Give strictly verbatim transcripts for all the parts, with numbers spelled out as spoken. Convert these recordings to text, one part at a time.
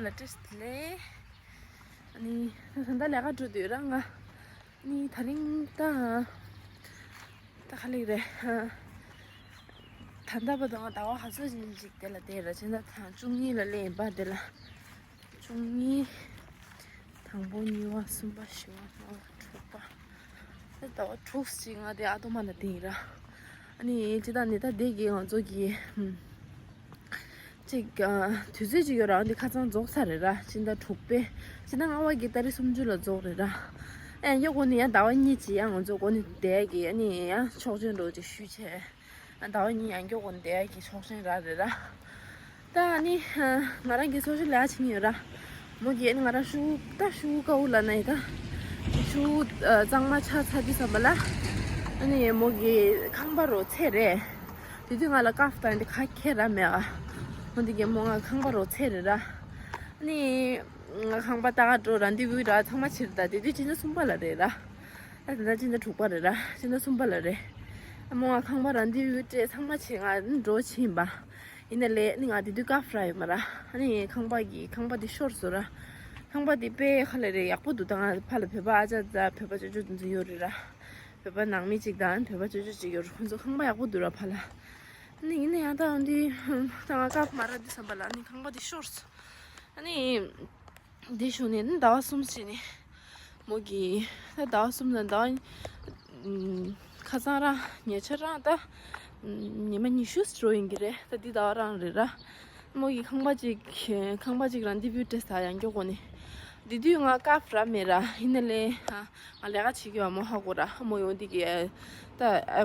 ལ་བཀྲ་ཤིས་བདེ་ལེགས། ཨ་ནི་ད་ལྟ་ལས་ཀ་འགྲོ་དུས་ར་ང་ཨ་ནི་ད་རིང་ད་ད་ག་ལེགས་རེད། ད་ལྟ་བར་དུ་ང་ཟླ་བ་ག་ཚོད་ཅིག་ཅིག་དེ་ལ་བསྡད་ར། ཕྱི་ཟླ་ཐེངས་བཅུ་གཉིས་ལ་སླེབས་ཡིན་པ། དེ་ལ་བཅུ་གཉིས། དང་པོ་གཉིས་པ་གསུམ་པ་བཞི་པ་ལྔ་པ་དྲུག་པ། ད་ཟླ་བ་དྲུག་ཅིག་ང་དེ་ཨ་ཏོ་མ་ན་དེ་ཡིན་ར། ཨ་ནི་ཅི་ད་ནི་ད་དེ་གི་ང་ཚོ་གི་ཨམ། ཅིག་ཨ། དུས་ཚོད་ཅིག་ཡོད་ར། འདི་ཁ་སང་རྫོགས་ཚར་རེད་ར། ཕྱི་ཟླ་དྲུག་པའི་ཕྱི་ཟླ་ལྔ་པ་གི་ཏ་རིག་སུམ་ཅུ་ལ་རྫོགས་རེད་ར། ཨ་ཡང་སྐྱར་འགོ་ནས་ཡང་ཟླ་བ་གཉིས་ཅིག་ཡང་ང་ཚོ་འགོ་ནས་བསྡད་གི། ཨ་ནི་ཡང་ཆོག་མཆན་འདྲ་ཅིག་ཞུས་བྱས། ཨ་ཟླ་བ་གཉིས་ཡང་སྐྱར་འགོ་ནས་བསྡད་གི་ཆོག་མཆན་རག་རེད་ར། ད་ཨ་ནི་ང་རང་གི་ཚོགས་ཞུགས་ལས་ཀ་བྱེད་མཁན་ཡོད་ར། མོ་གིས་ཨ་ནི་ང་རང་ཤུ་ད་ཤུ་ཀའུ་ལ་ན་ཡི་ད་ཤུ་གཙང་མ་ཆགས་ཚར་དུས་ཙམ་པ་ལ། ཨ་ནི་མོ་གི་ཁང་པ་རོ་ཚད་རེད། དེ་དུས་ང་ལ་སྐར་ཕ་དང་དེ་ག་ཁྱེར་ར་མེད་ཨ། འོ་འདི་གི་མོ་ང་ཁང་པ་རོ་ཚད་རེད་ར། ཨ་ནི་ང་ཁང་པ་ལྟ་ག་འགྲོ་ར་འདི་བུ་ར་ཚང་མ་ཕྱིར་ད་དེ་དུས་ཕྱི་ཟླ་གསུམ་པ་ལ་རེད་ར། ད་དེ་ད་ཕྱི་ཟླ་དྲུག་པ་རེད་ར། ཕྱི་ཟླ་གསུམ་པ་ལ་རེད། ཨ་མོ་ང་ཁང་པ་ར་འདི་བུ་སྤྲད་ཚང་མ་ཕྱིར་ང་འགྲོ་ཕྱིན་པ། ཡིན་ན་ལས་ནི་ང་དེ་དུས་སྐར་ཕ་ར་ཡོད་མ་ར། ཨ་ནི་ཁང་པ་གི་ཁང་པ་དེ་ཤོར་སོང་ར། ཁང་པ་དེ་དཔེ་ཁ་ལ་རེད་ཡག་པོ་འདུག་ད་ང་ཕ་ལ་བོད་པ་ཨ་ཅག་ད་བོད་པ་ཅོ་ཅོ་དེ་ཚོ་ཡོད་རེད་ར། བོད་པ་ནང་མི་གཅིག་དང་བོད་པ་ཅོ་ཅོ་གཅིག་ཡོད་རེད། ཁོང་ཚོ་ཁང་པ་ཡག་པོ་འདུག་ར་ཕ་ལ། ཨ་ནི་ཡིན་ན་ཡང་ད་འདི་ད་ང་སྐར་ཕ་མ་ར་འདི་བསམ་པ་ལ་ཨ་ནི་ཁང་པ་དེ་ཤོར་སོང་། ཨ་ནི། འདི་ཞུ་ནས་ནི་ཟླ་བ་གསུམ་ཕྱིན་ནས་མོ་གིས་ད་ཟླ་བ་གསུམ་ལ་ཟླ་བ་ཁ་སང་རང་ཉེ་ཆར་རང་ད་ཉི་མ་ཉི་ཤུ་འགྲོ་ཡིན་གྱི་རེད། ད་འདི་ཟླ་བ་རང་རེད་ར། མོ་གིས་ཁང་པ་ཅིག་ཁང་པ་ཅིག་རང་འདི་བུ་སྤྲད་ས་ཡང་སྐྱོ་གོ་ནས། འདི་དུས་ང་སྐར་ཕ་ར་མེད་ར། ཡིན་ན་ལས་ང་ལས་ཀ་བྱེད་ཀྱི་བ་མོ་ཧ་གོ་ར། མོ་ཡོང་འདི་གི་ད་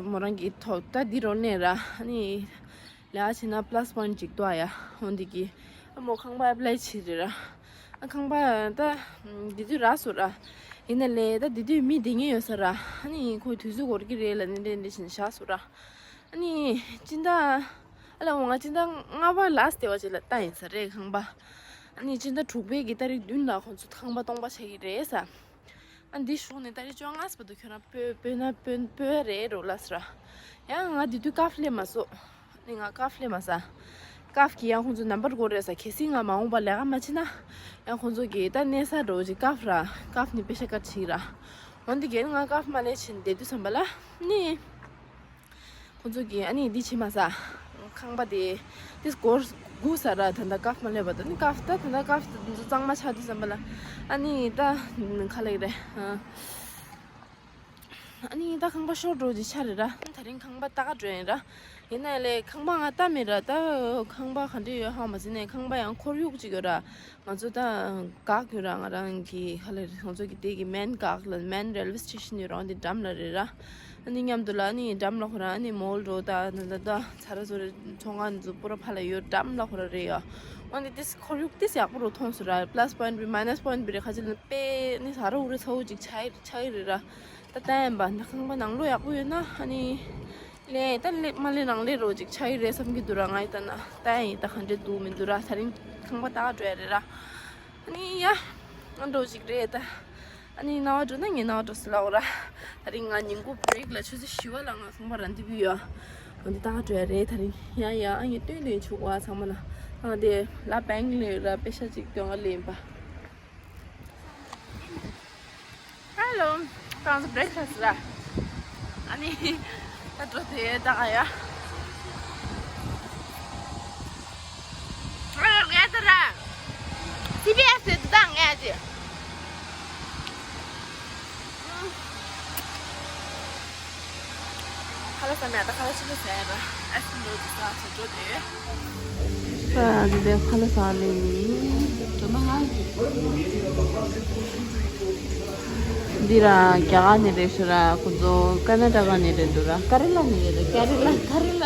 མོ་རང་གི་ཐོག་ད་འདི་རོ་ནས་ར་ནི། ལས་བྱས་ན་plus point གཅིག་ཏོ་ཡ། འོ་འདི་གི་མོ་ཁང་པ་apply བྱེད་རེད་ར། ཨ་ཁང་པ་ད་འདི་དུས་རག་སོང་ར། ཡིན་ན་ལས་ད་འདི་དུས་མི་བསྡད་མཁན་ཡོད་ས་ར། ཨ་ནི་ཁོ་དུས་ཚོད་འགོར་གི་རེད་ལ་ནི་འདྲེ་འདྲེ་བྱས་ནས་བཞག་སོང་ར། ཨ་ནི་སྤྱི་ཟླ་ཨ་ལ་འོ་ང་སྤྱི་ཟླ་ལྔ་པ་last day བ་ཅིག་ལ་ལྟ་ཡིན་ས་རེད་ཁང་པ། ཨ་ནི་སྤྱི་ཟླ་དྲུག་པའི་གི་ཏ་རིག་བདུན་ལ་ཁོང་ཚོ་ཁང་པ་སྟོང་པ་ཆགས་ཀྱི་རེད་ས། ཨ་འདི་གཞུག་ནས་ཏ་རིག་བཅོ་ལྔ་བར་དུ་ཁྱོད་རང་སྤོས་སྤོས་ན་སྤོས་སྤོས་རེད་རོ་ལ་ཟེར། ཡང་ང་དེ་དུས་སྐར་ཕ་སླེབས་མ་སོང་། ནི་ང་སྐར་ཕ་སླེབས་མ་ས། སྐར་ཕ་གི་ཡང་ཁོང་ཚོ་ནམ་བར་དགོས་རེད་ས། གལ་སྲིད་ང་མ་འོངས་པ་ལས་ཀ་མ་བྱེད་ན། ཡང་ཁོང་ཚོ་གི་ད་གནས་ས་འགྲོ་ཅིག་སྐར་ཕ་ར། སྐར་ཕ་ནི་པེ་ཤ་ཀར་ཆིག་ར། འོན་ཏེ་གན་ང་སྐར་ཕ་མ་ལས་ཕྱིན་བསྡད་དུས་ཙམ་པ་ལ་ནི། ཁོང་ཚོ་གིས་ཨ་ནི་འདི་བྱེད་མ་ས། ཁང་པ་དེ་དེ་སྒོར་དགུ་ས་ར། ད་ལྟ་སྐར་ཕ་མ་སླེབས་པ་དང་ནི་སྐར་ཕ་ད་ད་ལྟ་སྐར་ཕ་ད་འདི་ཚོ་གཙང་མ་ཆགས་དུས་ཙམ་པ་ལ་ཨ་ནི་ད་ཁ་ལེགས་རེད། ཨ་ནི་ད་ཁང་པ་ཤོར་འགྲོ་ཅིག་ཆགས་རེད་ར། ད་རིང་ཁང་པ་ལྟ་ག་འགྲོ་ཡིན་ར། ཡིན་ན་ལས་ཁང་པ་ང་ལྟ་མེད་ར། ད་ཁང་པ་ག་འདྲ་ཡོད་ཧ་མ་ཟིན་ནས་ཁང་པ་ཡང་ཁོར་ཡུག་ཅིག་ཡོད་ར། ང་ཚོ་ད་འགག་ཡོད་ར། ང་རང་གི་ཧ་ལས་ང་ཚོ་གི་དེ་གི་main འགག་ལ་main railway station ཡོད་ར། འོན་ཏེ་འགྲམ་ལ་རེད་ར། ཨ་ནི་མཉམ་དུ་ལ་ཨ་ནི་འགྲམ་ལ་ཁོ་རང་ཨ་ནི་mall འགྲོ་ད་ད་ད་ད་ཚ་ར་བཟོ་རེ་ཚོང་ཁང་ཚོ་པུ་ར་ཕ་ལ་ཡོད་འགྲམ་ལ་ཁོ་རང་རེད་ཡ། འོན་ཏེ་དེ་ཁོར་ཡུག་དེ་ཡག་པོ་རུ་མཐོང་སོང་ར། plus point བི་minus point བི་རེ་ཁ་ཅིག་ལ་དཔེ་ནི་ཚ་ར་འུ་རེ་ཚ་བོ་ཅིག་ཆགས་ཆགས་རེད་ར། ད་ད་ཡིན་པ་ད་ཁང་པ་ནང་ལོགས་ཡག་པོ་ཡོད་ན་ཨ་ནི། ལས་ད་ལས་མ་ལས་རང་ལས་རོ་ཅིག་ཆགས་ཡི་རེད་བསམ་གྱི་འདུག་ར། ང་ཡི་ད་ན་ད་ཡིན་ད་ག་འདྲས་འདུག་མི་འདུག་ར། ད་རིང་ཁང་པ་ད་འགྲོ་ཡ་རེད་ར། ཨ་ནི་ཡ་ང་འགྲོ་ཅིག་རེད་ད། ཨ་ནི་རྣ་བ་འགྲོ་ན་ངས་རྣ་བ་འགྲོ་སི་ལའོ་ར། ད་རིང་ང་ཉིན་གུང་break ལ་ཆུ་ཚོད་བཞི་པ་ལ་ང་ཁང་པ་ར་འདི་བུ་ཡོད། འོ་འདི་ད་འགྲོ་ཡ་རེད། ད་རིང་ཡ་ཡ་ཨ་ངས་སྟོན་སྟོན་ཆུག་བ་ཚང་མ་ན་ཨ་དེ་ལ་བེང་ལོར་ར་པེ་ཤ་ཅིག་སྟོན་ག་ལེན་པ། Hello. ཁྱེད་རང་ཚོ་breakfast ར། ཨ་ནི་ད་འགྲོ་དེ་ད་ག་ཡ། ཨ་ངས་ད་ར། སི་བི་ཨེས་དེ་ད་ངས་ཅི། ཁ་ལག་ཟ་མེད་ད་ཁ་ལག་ཕྱི་ལ་ཟ་ཡ་ར། ཨའི་སི་ཀྲིམ་རོལ་དེ་ཟ་ཚོ་འགྲོ་དེ། ཨ་འདི་དེ་ཁ་ལག་ཟ་ལེ་ཡིན། འདི་ར་རྒྱ་གར་ནས་རེད་ཤག་ར། ཁོ་ཚོ་ཀ་ན་ཊ་ཀ་ནས་རེད་འདུག་ར། ཀ་རེ་ལ་ནས་རེད། ཀ་རེ་ལ་ཀ་རེ་ལ་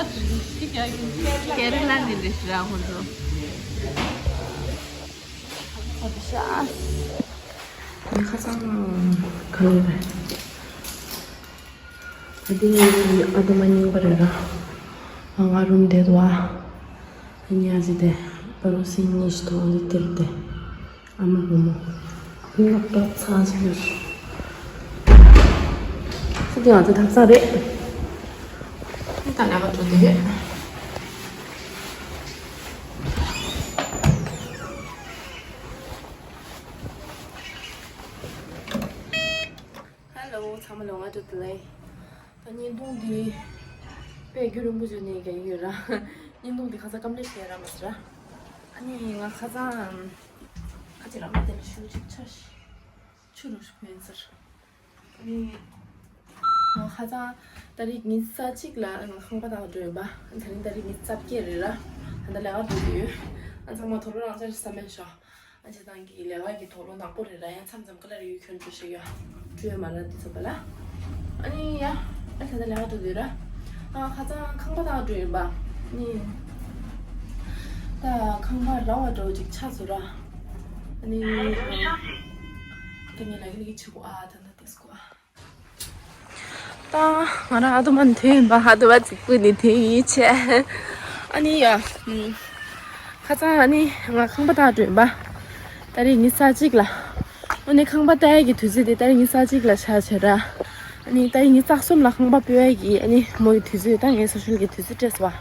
ཀ་རེ་ལ་ནས་རེད་ཤག་ར་ཁོ་ཚོ། ཨ་ཤ། ངས་ཁ་སང་ག་ལེ་རེད། ད་དེ་ངའི་ཨ་ཏོ་མ་རྙིང་པ་རེད་ར། ང་ང་རུམ་བསྡད་འདུག་ཨ། ཉ་ཟི་དེ་པ་རུ་སིང་ཉི་ཤི་ཐོག་འདི་དེར་དེ་ཨ་མ་བུ་མོ་ངའི་ལག་པ་ཚ་ཟི་ཡོད། ད་དེ་ང་ཚོ་ཐག་ཚ་རེད། ད་ལས་ཀ་འགྲོ་དེ་རེད། ཏུ་ལེ། ད་བརྙན་ཐུང་འདི་དཔེ་རྒྱུན་རིང་པོ་བརྒྱུད་ནས་རྒྱག་གི་ཡོད་ར། བརྙན་ཐུང་འདི་ཁ་སང་སྐམ་ལས་བྱས་ར་མ་ཟེར་ར། ཨ་ནི་ང་ཁ་སང་ཁ་ཅིག་ར་མ་དེ་ལ་ཤུགས་ཅིག་ཆ་ཤི་ཆུ་རུ་ཤུ་ཕན་ཟེར། ཨ་ནི་ང་ཁ་སང་ཏ་རིག་ཉི་ཤུ་རྩ་གཅིག་ལ་ང་ཁང་པ་དང་འགྲོ་ཡོད་པ། དེ་རིང་ཏ་རིག་ཉི་ཤུ་རྩ་བརྒྱད་རེད་ར། ད་ལྟ་ལས་ཀ་འགྲོ་གི་ཡོད། ཨ་ཚང་མ་དོ་རུ་རང་ཅག་ས་མེད་ཤོག་ཨ་ཅེ་ཚང་གི་ལས་ཀ་གི་དོགས་སློང་དང་པོ་རེད་ར། ཡང་མཚམས་མཚམས་ཀ་ལ་རེ་ཡུལ་ཁྱོན་འགྲོ་ཞིག་ཡོད། འགྲོ་ཡོད་མ་ར་འདི་ཚོ་པ་ལ། ཨ་ནི་ཡ། ཨ་ད་ལྟ་ལས་ཀ་འགྲོ་དུས་ར། ཨ་ཁ་སང་ཁང་པ་དང་འགྲོ་ཡིན་པ། ནི། ད་ཁང་པ་ར་བ་འགྲོ་ཅིག་ཆ་ཚོ་ར། ཨ་ནི། ད་ངས་ལ་གི་ལ་གི་ཆུ་གོ་ཨ་ད་ད་ཏེ་སྐོ་ཨ། ད་ང་རང་ཨ་དུ་མ་ནི་དེ་ཡིན་པ། ཨ་དུ་མ་ཙིག་པུ་ནི་དེ་ཡིན་ཆེ། ཨ་ནི་ཡ། ཁ་སང་ཨ་ནི་ང་ཁང་པ་ལྟ་འགྲོ་ཡིན་པ། ཏ་རིག་ཉི་ཤུ་རྩ་གཅིག་ལ། ཨ་ནི་ཁང་པ་ལྟ་ཡ་གི་དུས་ཚོད་དེ་ཏ་རིག་ཉི་ཤུ་རྩ་གཅིག་ལ་ཆགས་བྱས་ར། ཨ་ནི་ཏ་རིག་ཉི་ཤུ་རྩ་གསུམ་ལ་ཁང་པ་སྤོ་ཡ་གི་ཨ་ནི་མོ་གི་དུས་ཚོད་ད་ངའི་སོ་ཤལ་གི་དུས་ཚོད་སྤྲད་སོང་བ།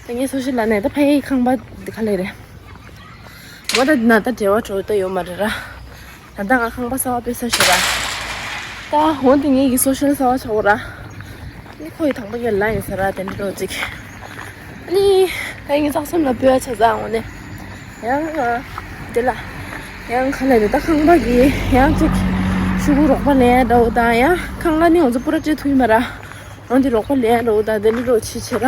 ད་ངའི་སོ་ཤལ་ལ་ནས་ད་ཕ་ཡི་ཁང་པ་འདི་ག་ལེ་རེད། མོ་ད་འདི་ན་ད་འབྲེལ་བ་འགྲོ་ད་ཡོད་མ་རེད་ར། ད་ལྟ་ང་ཁང་པ་གསར་པ་སྤོས་ས་ཞིག་ར། ད་འོ་འདི་ངེད་ཀྱི་སོ་ཤལ་གསར་པ་ཆགས་ར། ནི་ཁོ་ཡི་དང་པོ་ངས་ལ་ཡིན་ས་ར་དེ་འདྲ་འགྲོ་ཅིག་ནི་ད་ངས་ཚགས་སེམས་ལ་སྤོས་ཆ་ཚ་འོ་ནི། ཡང་ང་དེ་ལ། ཡང་ཁ་ལ་རེ་ད་ཁང་པ་གི་ཡང་ཅིག་ཤུ་གུ་རོགས་པ་ལེན་འདྲ་བོ་དང་ཡང་ཁང་གླ་ནི་ང་ཚོ་པུ་ར་སྤྲད་ཐུབ་ཡིན་མ་ར། འོ་འདི་རོགས་པ་ལེན་འདྲ་བོ་དང་དེ་འདྲ་འགྲོ་ཆི་ཆི་ར།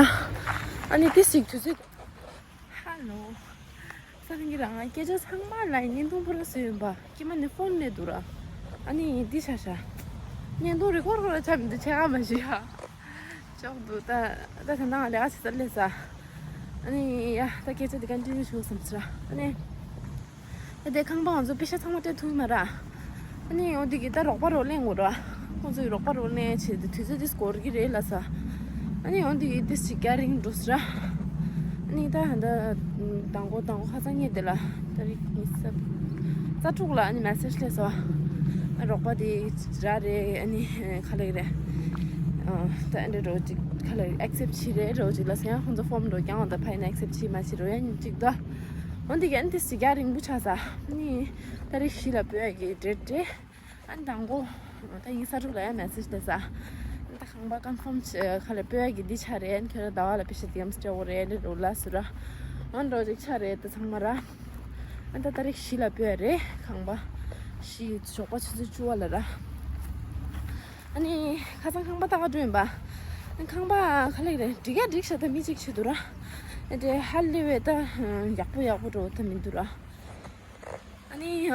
ཨ་ནི་དེ་ཞིག་དུས་ཚོད། ཧ་ལོ། ས་རིང་གི་རང་སྐད་ཆ་ཚང་མ་ལ་བརྙན་ཐུང་པོ་ར་བཟོས་ཡོད་པ། ཀྱེ་མ་ནི་ཕོན་ནས་འདུག་ར། ཨ་ནི་འདི་ཆ་ཤ། བརྙན་ཐུང་རི་ཀོར་ཀོར་ཆ་མི་འདུག་ཆེ་ག་མ་ཞུ་ཡ། ཅོག་འདུག་ད། ད་ད་ནང་ལས་ཀ་བྱེད་ས་ལས་ས། ཨ་ནི་ཡ་ད་སྐད་ཆ་འདི་ག་འདྲི་ཞུ་བསམ་ཚུལ་ར། ཨ་ནི། ད་དེ་ཁང་པ་ང་ཚོ་པེ་ཤ་ཚང་མ་སྤྲད་ཐུབ་མ་ར། ཨ་ནི་འོ་འདི་གི་ད་རོགས་པ་རོགས་ལེན་དགོས་ར། ཁོང་ཚོ་ཡི་རོགས་པ་རོགས་ལེན་བྱེད་དུས་དུས་ཚོད་དེ་འགོར་གི་རེད་ལ་ས། ཨ་ནི་འོ་འདི་གི་དེ་ཞིག་རྒྱ་རིང་འགྲོ་ས་ར། ཨ་ནི་ད་ཧ་ད་དང་གོ་དང་གོ་ཁ་སང་ཉེ་དེ་ལ་ད་རིག་ཉི་ཤུ་རྩ་དྲུག་ལ་ཨ་ནི་མེ་སེ་ཇི་སླེབས་སོང་། ཨ་རོགས་པ་དེ་ར་རེད། ཨ་ནི་ཁ་ལག་རེད། ཨ་ད་ཨ་འདྲ་འགྲོ་ཅིག་ཁ་ལག་ཨེག་སེབ་བྱེད་རེད་འགྲོ་ཅིག་ལ་ས། ཡང་ཁོང་ཚོ་ཕོམ་འགྲོ་རྐྱང་ད་ཕ་ཡིན་ན་ཨེག་སེབ་བྱེད་མ་བྱེད་རོ་ཡ་ཉིན་གཅིག་ད། འོ་འདི་གན་དེ་སི་རྒྱ་རིང་པོ་ཆགས་ས། ནི་ཏ་རིག་བཞི་ལ་སྤོས་ཡ་གི་འདྲེ་འདྲེ། ཨ་ནི་དང་པོ་ད་ཡིན་ས་དྲུག་ལ་ཡ་མེ་སེ་ཇི་སླེབས་ས། ཨ་ནི་ད་ཁང་པ་ཀོན་ཕོམ་ཁ་ལ་སྤོས་ཡ་གི་འདི་ཆགས་རེད། ཨ་ནི་ཁྱོད་ར་ཟླ་བ་ལ་པེ་ཤ་དེ་ཡམ་སྤྲད་འོ་རེད་འདྲེ་རོ་ལ་སུ་ར། ཨ་ནི་རོ་ཅིག་ཆགས་རེད་ད་ཚང་མ་ར། ཨ་ནི་ད་ཏ་རིག་བཞི་ལ་སྤོས་ཡ་རེད་ཁང་པ། བཞི་ཞོགས་པ་ཆུ་ཚོད་བཅུ་བ་ལ་ར། ཨ་ནི་ཁ་སང་ཁང་པ་ལྟ་ག་འགྲོ་ཡིན་པ། ཨ་ནི་ཁང་པ་ག་ལེགས་རེད་འགྲིག་ཡ་འགྲིག་ཤག་ད་མི་གཅིག་བྱེད་དུ་ར། ཨ་དེ་ཧ་ལས་པའི་ད་ཡག་པོ་ཡག་པོ་འགྲོ་ད་མི་འདུག་ར། ཨ་ནི་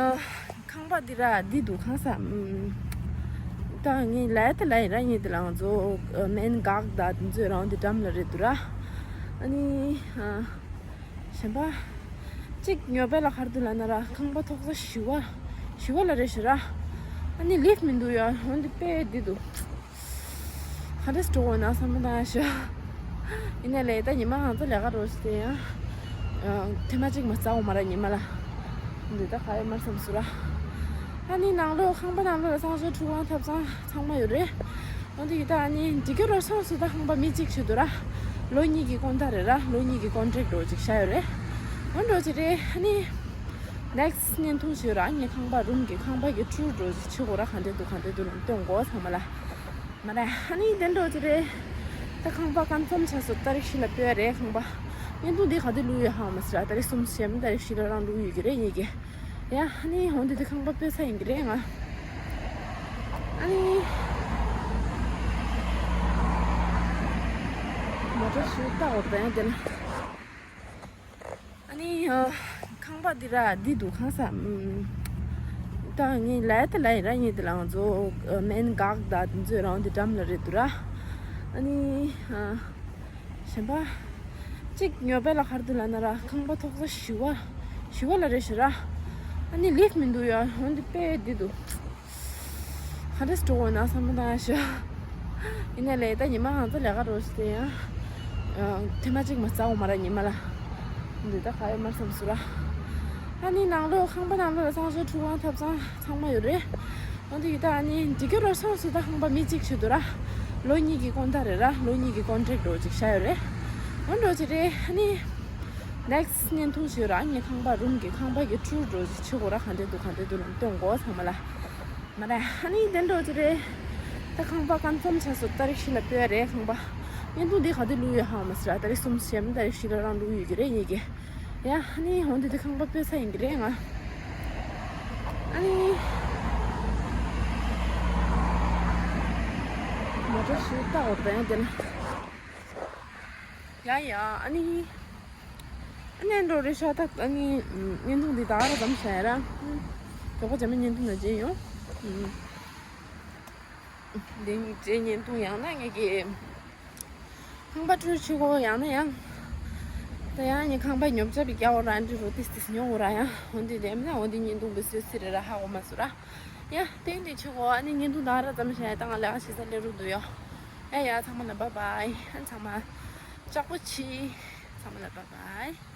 ཁང་པ་འདི་ར་འདི་འདུག་ཁང་ས། ད་ངས་ལས་ད་ལས་ར་ངས་དེ་ལ་ང་ཚོ་མེན་གག་ད་འདི་ཚོའི་རང་འདི་འགྲམ་ལ་རེད་འདུག་ར། ཨ་ནི། གཞན་པ། གཅིག་ཉོ་པའི་ལ་གར་དུ་ལ་ན་ར་ཁང་པ་ཐོག་ས་ཞི་བ། ཞི་བ་ལ་རེ་ཞུ་ར། ཨ་ནི་ལིབ་མི་འདུག་ཡ་འོན་ཏེ་པེ་འདི་འདུག་ག་འདྲས་འགྲོ་འོ་ན་བསམ་བློ་བཏང་ཞུ། ཡིན་ན་ལས་ད་ཉི་མ་ང་ཚོ་ལས་ཀ་རོ་ཞུ་དེ་ཡང་། ཐེ་མ་གཅིག་མ་རྩ་འོ་མ་ར་ཉི་མ་ལ། འདི་ད་ག་ཡོད་མར་བསམ་སུ་ར། ཨ་ནི་ནང་ལོགས་ཁང་པ་ནང་ལོགས་ལ་གསང་སྤྱོད་ཁྲུས་ཁང་ཐབ་ཚང་ཚང་མ་ཡོད་རེད། འོན་ཏེ་ཡི་ད་ཨ་ནི་འདི་ག་ར་སོང་སུ་ད་ཁང་པ་མི་གཅིག་བྱེད་དུ་ར། ལོ་གཉིས་ཀྱི་ཀོན་ཐ་རེད་ར་ལོ་གཉིས་ཀྱི་ཀོན་ཊེག་འགྲོ་ཅིག་བྱ་ཡོད་རེད། འོན་འགྲོ་ཅི་རེད་ཨ་ནི། ནེག་སི་བརྙན་ཐུང་བྱོས་ར་ངས་ཁང་པ་རུམ་གྱི་ཁང་པ་གི་ཁྲུར་འགྲོ་ཅིག་བྱེད་དགོས་ར་ག་འདྲས་འདུག་ག་འདྲས་འདུག་ལ་སྟོན་དགོས་ཚང་མ་ལ། མ་རེད་ཨ་ནི་དེ་འགྲོ་ཅི་རེད། ད་ཁང་པ་ཀན་ཕོམ་བྱས་སོ་ཏ་རིག་བཞི་ལ་སྤོས་ཡ་རེད་ཁང་པ། བརྙན་ཐུང་འདི་ག་དུས་བླུག་ཡོད་ཧ་མ་སི་ར་ཏ་རིག་གསུམ་བྱས་མ་ཏ་རིག་བཞི་ལ་རང་བླུག་ཡོད་ཀྱི་རེད་ངེད་ཀྱི། ཡ་ཨ་ནི་འོ་འདི་དུ་ཁང་པ་སྤོས་ས་ཡིན་གྱི་རེད་ང་། ཨ་ནི། མོ་ཊ་ཞུ་ལྟ་འོ་དེ་ཡང་དེ་ན། ཨ་ནི། ཁང་པ་འདི་ར་འདི་འདུག་ཁང་ས། ད་ངས་ལས་ད་ལས་ར་ངས་དེ་ལ་ང་ཚོ་མེན་གག་ད་དེ་ཚོའི་རང་འདི་འགྲམ་ལ་རེད་འདུག་ར། ཨ་ནི། གཞན་པ། གཅིག་ཉོ་པའི་ལ་གར་དུ་ལ་ན་ར་ཁང་པ་ཐོག་ས་ཞི་བ། ཞི་བ་ལ་རེ་ཞུ་ར། ཨ་ནི་ལིབ་མི་འདུག་ཡ་འོན་ཏེ་པེ་འདི་འདུག་ག་འདྲས་འགྲོ་འོ་ན་བསམ་བློ་བཏང་ཞུ། ཡིན་ན་ལས་ད་ཉི་མ་ང་ཚོ་ལས་ཀ་རོ་ཞུ་དེ་ཡང་། ཐེ་མ་གཅིག་མ་རྩ་འོ་མ་ར་ཉི་མ་ལ། འདི་ད་ག་ཡོད་མར་བསམ་སུ་ར། ཨ་ནི་ནང་ལོགས་ཁང་པ་ནང་ལོགས་ལ་གསང་སྤྱོད་ཁྲུས་ཁང་ཐབ་ཚང་ཚང་མ་ཡོད་རེད། འོན་ཏེ་ཡི་ད་ཨ་ནི་འདི་ག་ར་སོང་སུ་ད་ཁང་པ་མི་གཅིག་བྱེད་དུ་ར། ལོ་གཉིས་ཀྱི་ཀོན་ཐ་རེད་ར་ལོ་གཉིས་ཀྱི་ཀོན་ཊེག་འགྲོ་ཅིག་བྱ་ཡོད་རེད། འོན་འགྲོ་ཅི་རེད་ཨ་ནི། ནེག་སི་བརྙན་ཐུང་ཞིག་ར་ངས་ཁང་པ་རུམ་གྱི་ཁང་པ་གི་ཁྲུར་འགྲོ་ཅིག་བྱེད་དགོས་ར་ག་འདྲས་འདུག་ག་འདྲས་འདུག་ལ་སྟོན་དགོས་ཚང་མ་ལ། མ་རེད་ཨ་ནི་དེ་འགྲོ་ཅི་རེད། ད་ ད་ཁང་པ་ཀན་ཕོམ་ཆགས་སོང་། ཏ་རིག་བཞི་ལ་སྤོས་རེད་ཁང་པ། བརྙན་ཐུང་འདི་ག་དུས་བླུག་ཡོད་ཧ་མ་སི་ར། ཏ་རིག་གསུམ་བྱས་མ། ཏ་རིག་བཞི་ལ་རང་བླུག་ཡོད་ཀྱི་རེད་ངེད་ཀྱི། ཡ་ཨ་ནི་འོ་འདི་དུས་ཁང་པ་སྤོས་ཚར་ཡིན་གྱི་རེད་ང་། ཨ་ནི་མོ་ཊ་ཞིག་བཏགས་འོ་དེ་ཡང་དེ་ན། ཡ་ཡ་ཨ་ནི། ཨ་ནི་འགྲོ་རེད་ཤག་ད་ཨ་ནི་བརྙན་ཐུང་འདི་ད་ག་རང་ཙམ་བྱས་ར། མགྱོགས་པོ་བྱས་མ་བརྙན་ཐུང་ནང་མཇལ་ཡོང་། འདི་རྗེས་བརྙན་ཐུང་ཡང་ན་ངེད་ཀྱི་ཁང་པ་སྤྲུལ་ཆུ་གོ་ཡང་ན་ཡང་། ད་ཡང་ངས་ཁང་པའི་ཉོ་ཆ་བི་རྒྱ་འོ་ར་འདི་རུ་ཏིས་ཏིས་ཉོ་འོ་ར་ཡང་འོ་འདི་རེད་མིན་ན་འོ་འདི་བརྙན་ཐུང་བི་སི་སི་རེད་ར་ཧ་གོ་མ་སུ་ར། ཡ་དེ་འདི་ཆུ་གོ་ཨ་ནི་བརྙན་ཐུང་ད་ར་ཙམ་བྱས་ད་ང་ལས་ཀ་བྱེད་ས་སླེབས་རུ་འདུག་ཡོ། ཡ་ཡ་ཚང་མ་ལ་བཱའི་བཱའི། ཨ་ཚང་མ་ལྕགས་པོ་ཆི། ཚང་མ་ལ་བཱའི་བཱའི།